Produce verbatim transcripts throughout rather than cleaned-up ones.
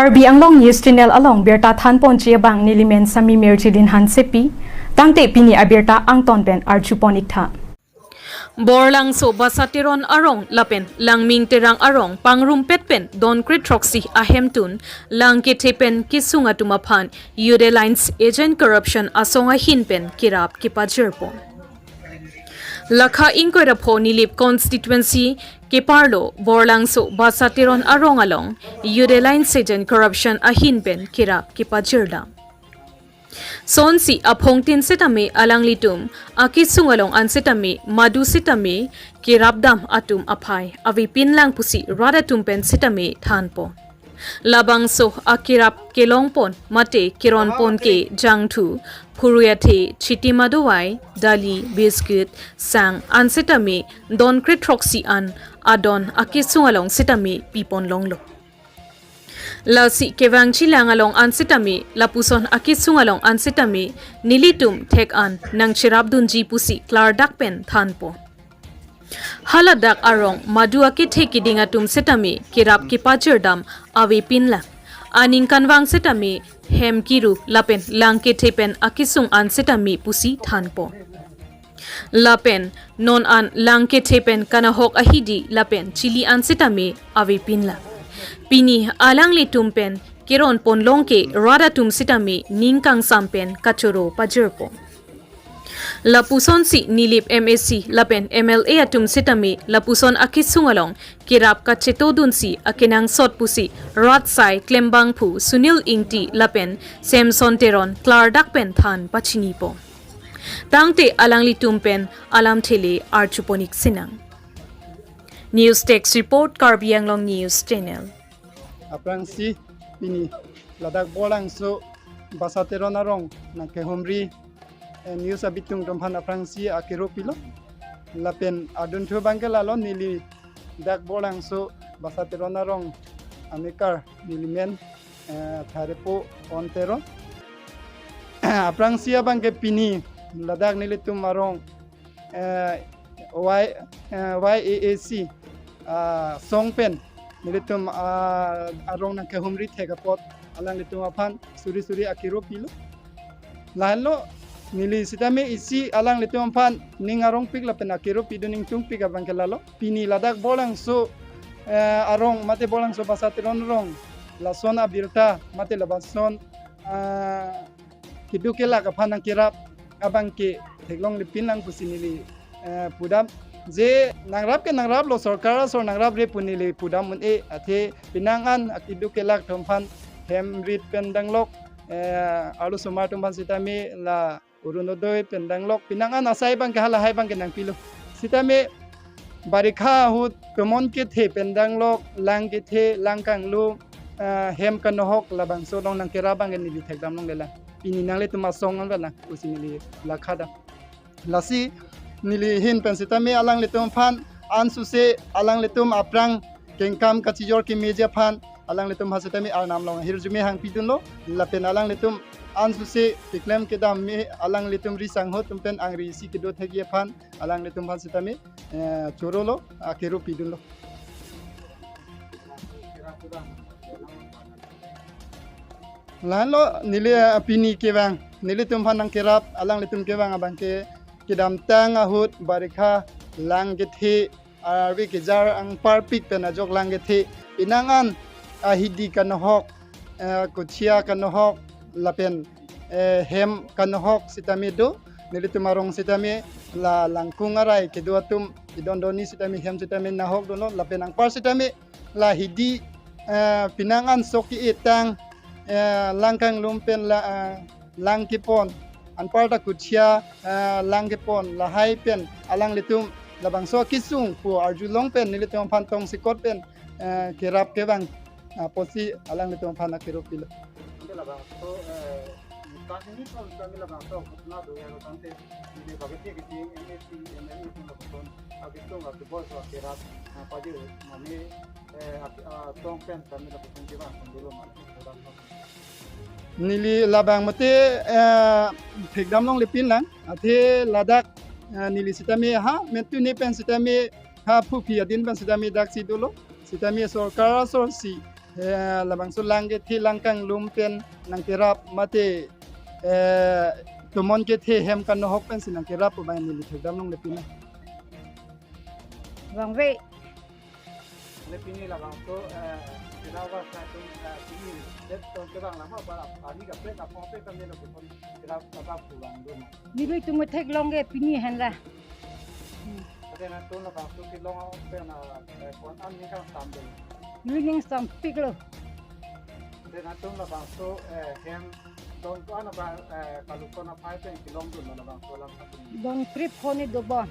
Karbi Anglong News Channel along birta thanponji abang nelimen Sami Mirjilin Hansepi, tangte pini abirta angton pen arjupon iktha. Borlangso Basateron arong lapen Langming Terang arong pangrumpet pen don kre throksi ahemtun lang kethe pen kesung atum aphan Youth Alliance Agent Corruption asong ahin pen kerap kepajirpon. Lakha ingkoi ra pho Nilip constituency keparlo Borlangso Basateron arong along Youth Alliance Agent Corruption ahin pen kerap kepajirdam. Sonsi aphongtin setame alanglitum akesung along an setame madu setame kerapdam atum aphai avepin lang pusi rat atum pen setame thanpon. Labangso akerap kelongpon mate keronpon ke jangthu, phurui athe, chitim adovai, dali, biscuit, sang an setame don kre throksi an adon akesung along setame pipon longlo. Lasi kevangji lang along an setame, lapuson akesung along an setame nelitum thek an nangcherapdunji pusi klardak pen thanpon. Haladak arong madu akethe keding atum setame kerap kepajirdam avepin lang. Aningkanvang setame hem kiru lapen lang kethe pen akesung an setame pusi thanpon. Lapen non an lang kethe pen kanahok ahidi lapen chili an setame avepin lang. Pini alanglitum pen keronpon long ke rat atum setame ning kangsam pen kachoro pajirpon. Lapusonsi Nilip M A C lapen M L A atum setame lapuson akesung along kerap kachetodunsi akenangsot pusi rat asai klembangphu Sunil Ingti lapen Samson Teron klardak pen than pachinipon. Tangte alanglitum pen alamthe le arjupon ik sinang. News Desk Report, Karbi Anglong News Channel. Aphrangsi pini ladak Borlangso Basateron arong nangkehumri, eh, news abitung atum aphan aphrangsi akero pilo. Lapen adunthu abangke lalo, neli dak Borlangso Basateron arong amekar nelimen, eh, Tharepo Onteron. Aphrangsi abangke pini ladak nelitum arong, eh, Y, eh, Y A A C, ah, asong pen nelitum, ah, arong nangkehumri thek apot alanglitum aphan suri suri akero pilo. Lahenlo neli setame isi alanglitum aphan ning arongpik lapen akero pidun ingtungpik abangke lalo. Pini ladak Borlangso, eh, arong mate Borlangso Basateron arong lason abirta mate labason, ah, keduk kelak aphan nangkerap abangke theklonglepin lang pusi neli, eh, pudam. Je nangrap ke nangraplo, sorkar asor nangrapre pu neli pudam un-e, athe penang an akeduk kelak atum aphan hem rit pen danglok, eh, arlosomar atum aphan setame la Orunodoi pen danglok, penang an asai abangke halahai abangke nangpilo. Setame barikha ahut tomon kethe pen danglok, lang kethe, lang kanglu, ah, hem kanohok labangso along nangkerap abangke neli thekdam longlelang. Pini nanglitum asong an balang pusi neli lakha dam. Lasi neli ahin pen setame alanglitum aphan ansose alanglitum aphrang kengkam kachijor kemeji aphan alanglitum aphan setame arnam along ahirjume hangpidunlo, lapen alanglitum ansose keklem kedam me alanglitum riso sangho atum pen angri isi kedo thekji aphan alanglitum aphan setame, eh, chorolo, akero pidunlo. Lahenlo neli, eh, pini kevang nelitum aphan nangkerap alanglitum kevang abangke kedamtang ahut barikha lang kethe, arve kejar angparpik pen ajok lang kethe, penang an ahidi kanohok, eh, kochia kanohok lapen, eh, hem kanohok setame do. Nelitum arong setame la langkung arai kedo atum idon doni setame hem setame nahok dono lapen angpar setame la hidi, eh, penang an sok ke-etang, eh, lang kanglum pen la, eh, lang kepon, anpar ta kochia, eh, lang kepon lahai pen alanglitum labangso akesung pu arjulong pen nelitum aphan tongsekot pen, eh, kerap kevang, ah, apotsi alanglitum aphan akero pilo. Ante labangso, eh, kami ni kon kami labangso ghotona do ya tangte ini bagi dia kiti M A C, M L A itu labangso akesung akebor-so akerap, ah, pajir mane, eh, ak-, ah, tong pen kami labangso jiwa kondolo mane. Neli labang mate, eh, thekdam longlepin lang, athe ladak, eh, neli setame ha, metu ne pen setame ha phuphi adin pen setame daksi dolo, setame sorkar asor si, Eh, labangso lang kethe lang kanglum pen nangkerap mate, eh, tomon kethe hem kanohok pensi nangkerap pu abang neli thekdam longle pini. Vangve. Neli pini labangso, eh, kerap atum, eh, pini det ton kevang lama ba ani kaprek apot pe kami lo kepon kerap apa pulang dulu. Nelitum theklong ke pini henla. Ante nangtum labangso kelong pen, eh, ko-an aningkan stam dulu. Neli ning stampiklo. Ante nangtum labangso, eh, hem don ko-an ba, eh, kalukon aphai pen kelong dun labangso alam satu. Don trip honi dobon.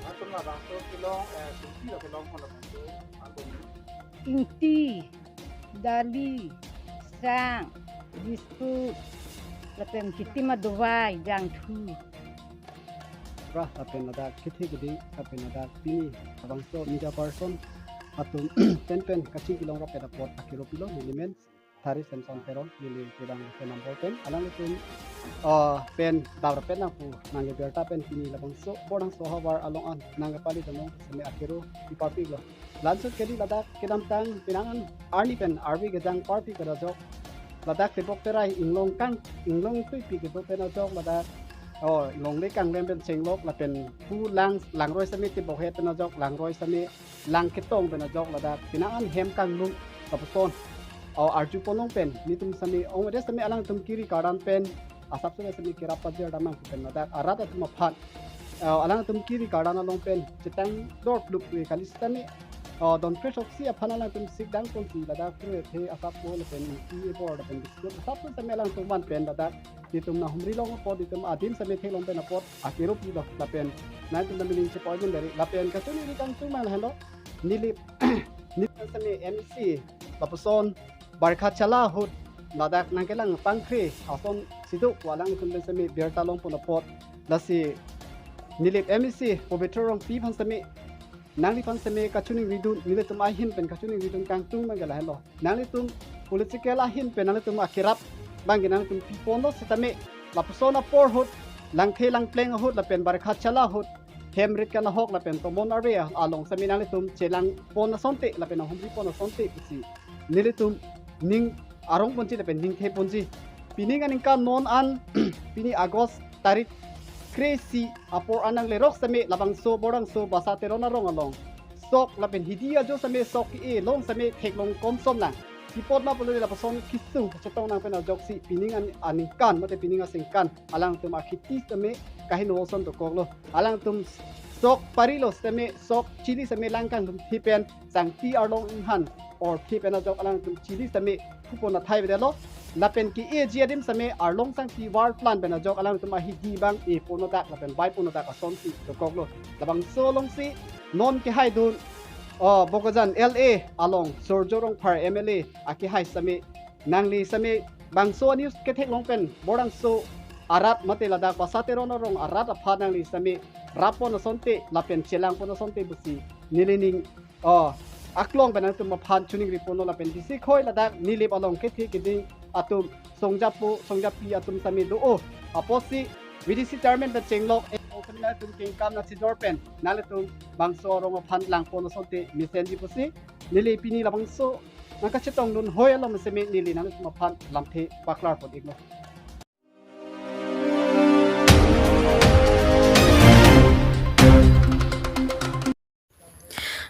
Nangtum labangso kelong, eh, kunti lo kelong ko labangso angkon. Ingti, dali, sang, biskut, lapen kitima dovai, jangthu. Ra lapen ladak kethe kedi lapen ladak pini labangso media person atum pen pen kachingki longrap pen apot akero pilo neli men Thari Samson Teron neli kedang pen number pen alanglitum, ah, pen davar pen nangpu nangkebirta pen pini labangso bordangso havar along an nangkepali damlong seme akero piparpiklo. Lansut kedi ladak kedamtang penang an arni pen arve kejang parpik pen ajok ladak tebok terai inglong kang inglong tuipi kedo pen ajok ladak, oh, inglong le kanglem pen chenglok lapen pu lang langroi seme tebok het pen ajok langroi seme lang ketong pen ajok ladak penang an hem kanglum lapuson, oh, arju ponlong pen nelitum seme ong ede seme alangtum kiri kardan pen asapso seme kerap pajir damnang pen ladak arat atum aphan, eh, alangtum kiri kardan along pen chetang dor pluk kali sitame, eh, don kre soksi aphan alangtum sikdang ponsi ladak kre the asap ko lapen ingti ebor lapen biskut asapso seme alangtum van pen ladak nelitum nanghumri long apot nelitum adim seme theklong pen apot akero pilo lapen nangtum namiling chepoimen dari lapen kachoningri kangtung mang henlo Nilip Nilip seme M E C lapuson Barkha Chala ahut ladak nangkelang pangkre ason siduk walang itum pen seme birta longpon apot lasi Nilip M E C Pobitro Rongpi aphan seme nangliphan seme kachoningridun nelitum ahin pen kachoningridun kangtung mang lahelo. Nanglitum political ahin pen nanglitum akerap abang ke nanglitum piponlo sitame lapuson apor ahut langthe langpleng ahut lapen Barkha Chala ahut hem rit kanahok lapen tomon arve along seme nanglitum chelangpon asonte lapen nanghumripon asonte pusi nelitum ning arong ponji lapen ningthe ponji. Pining aningkan non an pini August tarik kre-isi apor an nanglerok seme labangso bordangso Basa Teron arong along sok lapen hidi ajo seme sok ke-e long seme theklong komsom nang. Kipot ma pulo lapuson kisung chetong nang pen ajoksi pining an aningkan mate pining asingkan alangtum akhiti seme kahin oson dokoklo. Alangtum sok parilo seme sok chili seme lang kangtum thi pen sangti arlong inghan or thi pen ajok alangtum chili seme kupon athai vedetlo. Lapen ke-eji adim seme arlong sangti war plan pen ajok alangtum ahidi abang epon adak lapen baipon adak asonsi dokoklo. Labangso alongsi non kehaidun, oh, Bokajan L A along Surjya Rongphar M L A akehai seme nangli seme bangso news ketheklong pen bordangso arat mate ladak Basa Teron arong arat aphan nangli seme rappon asonte lapen chelangpon asonte pusi nelining, oh, aklong pen nangtum aphan choningriponlo lapen bisi khoi ladak Nilip along kethe keding atum songjapo songjapi atum seme do-o apotsi V D C chairman pen chenglok e seme nangtum kengkam nangchijor pen nanglitum bangso arong aphan langpon asonte mesenji pusi neli pini labangso nangkachetongdun hoi along seme neli nanglitum aphan lamthe paklarpon iklo.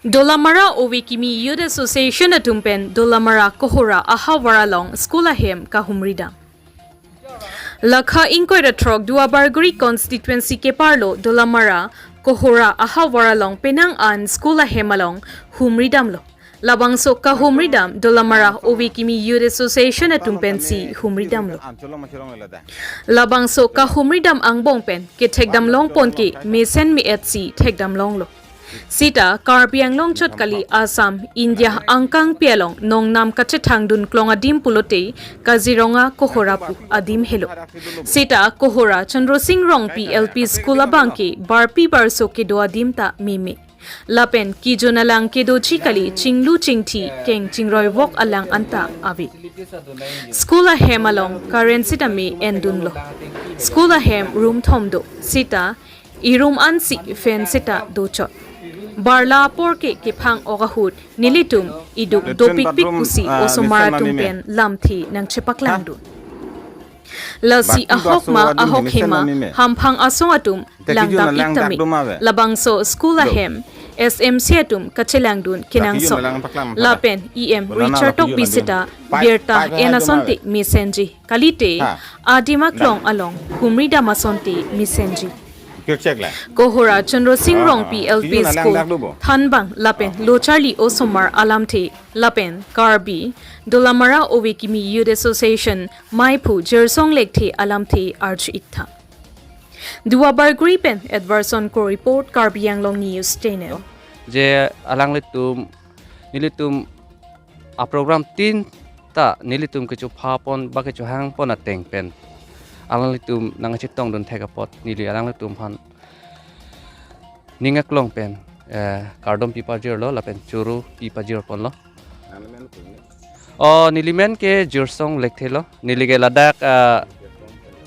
Dolamara Ove Kimi Youth Association atum pen Dolamara Kohora ahavar along school ahem kahumridam. Lakha ingkoi ra throk Duarbagori constituency keparlo Dolamara Kohora ahavar along penang an school ahem along humridamlo. Labangso kahumridam Dolamara Ove Kimi Youth Association atum pensi humridamlo. Labangso kahumridam angbong pen kethekdam longpon ke mesen me-etsi thekdam longlo. Sita Karbi Anglong chot kali Assam, India angkangpi along nongnam kachethangdun klong adim pulote Kaziranga Kohora pu adim helo. Sita Kohora Chandra Singh Rongpi L P School abang ke barpi barso kedo adim ta meme. Lapen kijon alang kedoji kali chinglu chingthi keng chingroivok alang anta ave. School ahem along current sitame endunlo. School ahem room thom do sita irum ansi fan sita dochot. Barla apor ke kephang-ok ahut nelitum iduk dopikpik pusi osomar atum pen lamthe nangchepaklangdun. Lasi ahok ma ahok hema hamphang asong atum langdam ik tame. Labangso school ahem S M C atum kachelangdun kenangsot. Lapen E M Richard Tokbi sita birta en asonte mesenji. Kalite adim aklong along humridam asonte mesenji. Kohora Chandra Singh Rongpi L P School, Thanbang lapen locharli osomar alamthe lapen Karbi Dolamara Ove Kimi Youth Association maiphu Jirsong Lekthe alamthe arju ik tha. Duar Bagori pen Edwardson Kro report, Karbi Anglong News Channel. Je alanglitum, nelitum aprogram tin ta nelitum kechophapon ba kechohangpon ateng pen alanglitum nangchetongdun thek apot neli alanglitum aphan ning aklong pen, eh, kardom pipajirlo lapen choro pipajirponlo. Nangli men puni? Oh, neli men ke Jirsong Lekthe lo. Neli ke ladak, eh,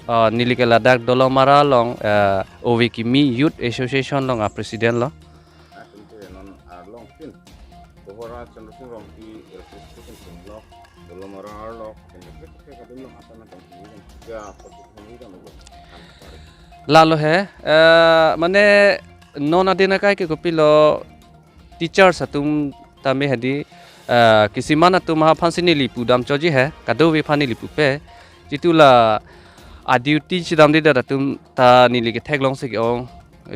oh, neli ke ladak Dolamara along, eh, Ove Kimi Youth Association along a president lo. Atum ke non arlong tin. Kohora Chandra Singh Rongpi L P School tin tin lo. Dolamara arlo. Tin lo. Ke ke kadun lo apa na kan tin. Ya, apa tu ni kan lo. Lalo he, eh, mane non adin akai ke kopilo teachers atum tame hadi, eh, kisiman atum aphan si neli pudam choji he, kadokave aphan neli pupe. Jitu la a duty chidamdedet atum ta neli ketheklong si ke-ong.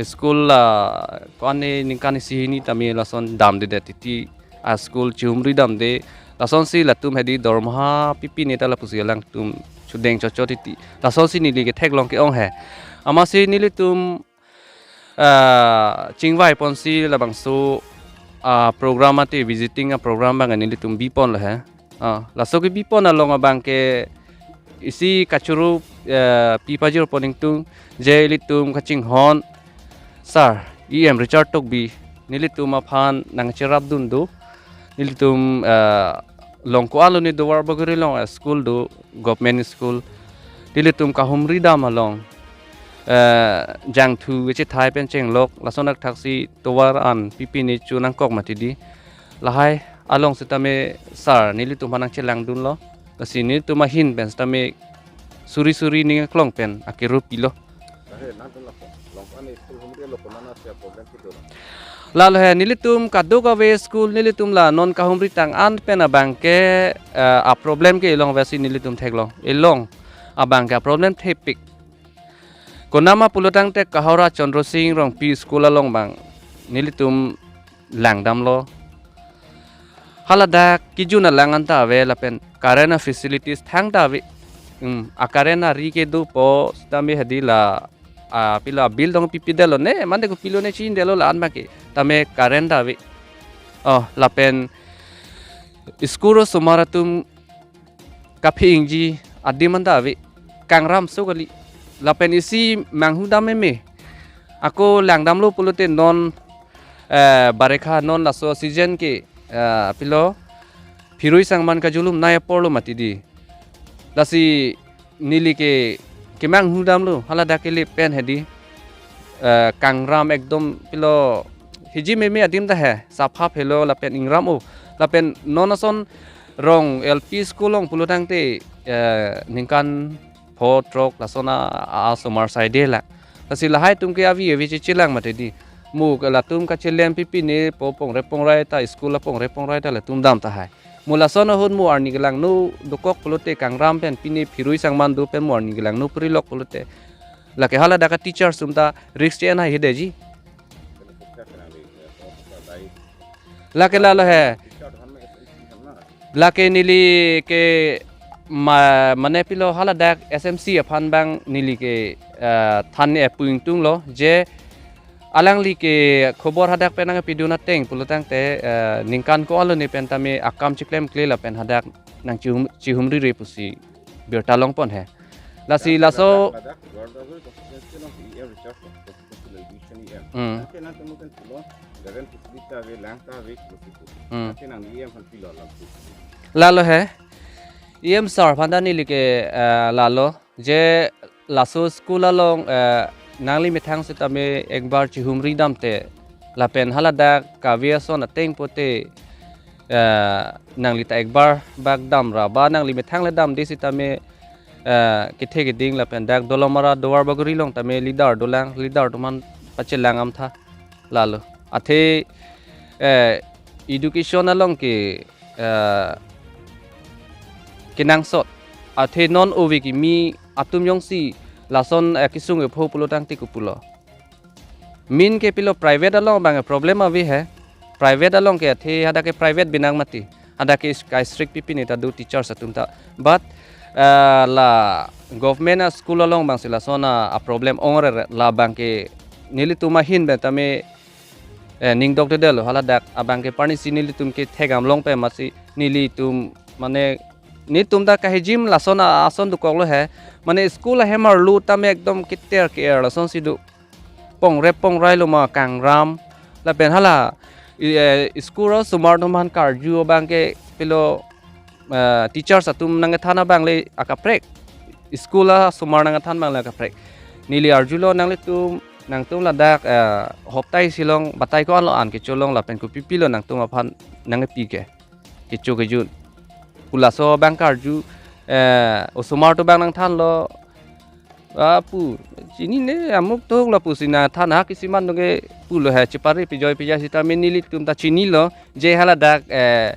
School la ko-an ne ningkan isi hini tame lason damdedet titi a school chihumri damde. Lasonsi latum hadi dormoha pipine ta lapusi alangtum chudeng chochot titi. Lasonsi neli ketheklong ke-ong he. Amatsi nelitum, ah, chingvaiponsi labangso, ah, program ate visiting a program abang nelitum biponlo he. Ah, laso kebipon along abang ke isi kachoro, eh, pipajirpon ingtung je ilitum kachinghon sir E M Richard Tokbi nelitum aphan nangcherapdun do. Nelitum, eh, along ko-an lo ni Duar Bagori along, eh, school do, government school. Nelitum kahumri dam along, eh, jangthu kechethai pen chenglok, lason akthaksi tovar an pipine chu nangkok mati di. Lahai along sitame sir nelitum aphan nangchelangdunlo. Lasi nelitum ahin pen sitame suri suri ning aklong pen akero pilo. Ahe, nangtum lapu, along ko-an school humri lo, komat asia problem kedo lo? Lalo he, nelitum kadokave school nelitum la non kahumri tang an pen abang ke, eh, a problem ke ilong vesi nelitum theklong. Ilong abang ke a problem thepik. Konat ma pulotangte Kohora Chandra Singh Rongpi School along abang nelitum langdamlo. Haladak kejun alang anta ave lapen current a facilities thangta ave. Hmm, a current ari kedopo sitame hadi la, ah, pilo a bill dong pipidetlo ne, mane kopilo ne chinidetlo la-an abang ke. Tame current ta ave. Oh, lapen school osomar atum kaphe ingji adim anta ave. Kangram so kali. Lapen isi manghu dam meme. Ako langdamlo pulote non, eh, barekha non laso season ke, eh, pilo phirui sangman kajulum nai aporlo mati di. Lasi neli ke kemanghu damlo haladak kele pen hadi, eh, kangram ekdom pilo hiji meme adim ta he, saphap helo lapen ingram o. Lapen non ason Rong L P School along pulotangte, eh, ningkan pho throk lason a, a, asomar saide la. Lasi lahai atum ke avi avi chechelang mati di. Mo ke latum kachelem pipine po pongre pongrai ta school apongre pongrai ta latum dam tahai. Mo lason ahut mo arni kelangno dokok pulote kangram pen pine phirui sangman do pen mo arni kelangno purilok pulote. Lake haladak a teacher sum ta risk che-en hai hedeji. Lake lalo he. Lake neli ke ma-, mane pilo haladak S M C aphan abang neli ke, eh, than e puing tunglo je alangli ke khobor hadak pen nangpidun ateng pulotangte, eh, ningkan ko-an lo ne pen tame akam chiklemkle lapen hadak nangchihum-, chihumri re pusi birta longpon he. Lasi laso ladak, ladak, Duar Bagori constituency along E M Richard Tokbi constituency lo, election E M. Hmm. Nangke nangtum pen pulo, current facility ta ave, lang ta ave, lo situ. Hmm. Nangke nang E M aphan pilo lam situ. Lalo he, E M sir aphan ta neli ke, eh, lalo, je laso school along, eh, nangli methang sitame ekbar chihumri damte, lapen haladak kave ason ateng pote, eh, nangli ta ekbar bak damra ba nangli methang le damde sitame, eh, kethe keding lapen dak Dolamara Duarbagori along tame leader dolang, leader atum aphan pachelang amtha lalo. Athe, eh, education along ke, eh, kenangsot. Athe non ove kimi atum jongsi lason, eh, kesung kepho pulotangte kopulo. Main ke pilo private along abang problem ave he. Private along ke athe hadak ke private binang mati. Hadak ke is-, kai strict pipi ne ta do teachers atum ta. But, eh, la government a school along abangsi lason a, a problem ongre la abang ke nelitum ahin pen tame, eh, ning dokdedetlo haladak abang ke parnisi nelitum ke thegam longpe masi nelitum mane nelitum ta kahijim lason a, ason dokoklo he. Mane school ahem arlo tame ekdom keter ke-er lasonsi do. Pongrep pongrai lo ma kangram. Lapen hala, i-, eh, school osomar atum aphan karju abang ke pilo, eh, teachers atum nangkethan abang le akaprek. School asomar nangkethan abang le akaprek. Neli arjulo nanglitum, nangtum ladak, eh, hoptai silong batai ko-an lo an kecholong lapen kopipi lo nangtum aphan nangkepi ke. Kecho kejun. Pu laso abang karju, eh, osomar atum abang nangthanlo. Ah, pu, chinine amuk tok lo pusi nangthan ha kisiman dong ke pulo he chepari pijoi pijoi sitame nelitum ta chinilo je haladak, eh,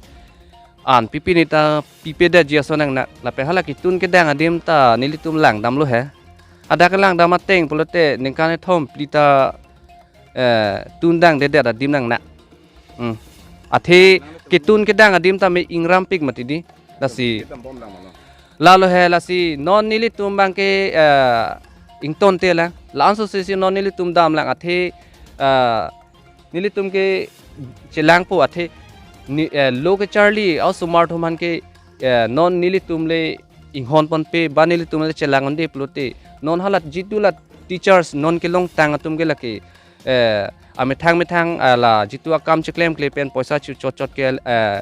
an pipi ne ta pipedet ji ason nangnak lapen hala ketun kedang adim ta nelitum langdamlo he. Hadak langdam ateng pulote ningkan kethom phli ta, eh, tun dangdedet adim nangnak. Hmm. Athe ketun kedang adim tame ingrampik mati di. Lasi. Lalo he lasi non nelitum abang ke, eh, ingtonte lang. La-an so sesi non nelitum damlang athe, eh, nelitum ke chelangpo athe ni, eh, lo kecharli osomar atum aphan ke, eh, non nelitum le inghon ponpe ba nelitum le chelang-unde pulote. Non hala jitu la teachers non kelongtang atum ke lake, eh, amethang methang, ah, la jitu akam cheklemkle pen poisa chu chotchot ke, eh,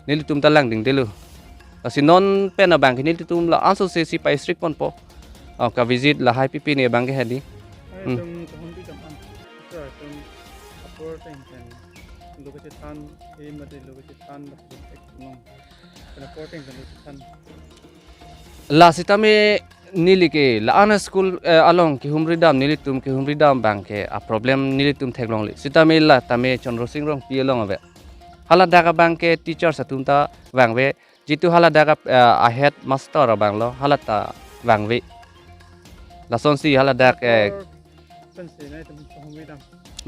nelitum ta langdingdelo. Lasi non pen abang ke nelitum la-an so sesi pai strict ponpo. Oh, ka visit lahai pipi ne abang ke hedi. Hmm. Itum kahumri dam an. Itum apor teng teng. Lo kachethan, eh, mate lo kachethan, lo kachethan. Kena apor teng teng lo kachethan. La sitame neli ke la-an school, eh, along kehumri dam nelitum kehumri dam abang ke a problem nelitum theklongle. Sitame la tame Chandra Sing Rongpi along ave. Haladak abang ke teachers atum ta vangve. Jitu haladak, eh, a headmaster abang lo, hala ta vangve. Lasonsi haladak, eh, Pensi na itum kahumri dam.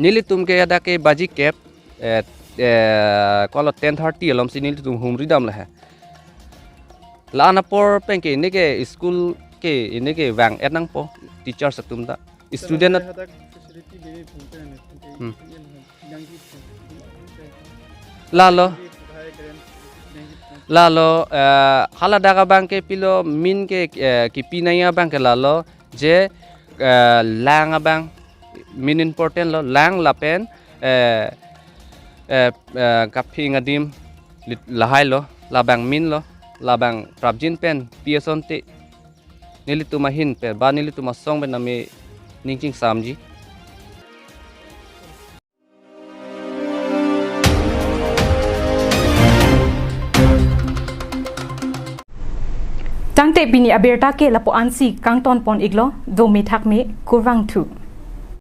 Nelitum ke hadak ke baji kep, eh, eh, kolo ten thirty alomsi nelitum humri damlo he. La-an apor pen ke ne ke school ke ne ke vang-et nangpo teachers atum ta. Student at- Hadak facility bini pun pen ne. Hmm. Lalo, lalo, eh, haladak abang ke pilo main ke, eh, kipinai abang ke lalo je, eh, lang abang main important lo, lang lapen, eh, eh, eh, kaphing adim lit-, lahai lo, labang main lo, labang prapjin pen pi asonte nelitum ahin pen ba nelitum asong pen nami ning chingsamji. Tangte pini abirta ke lapu-ansi kangton pon iklo, dome thakme, kurvangthu.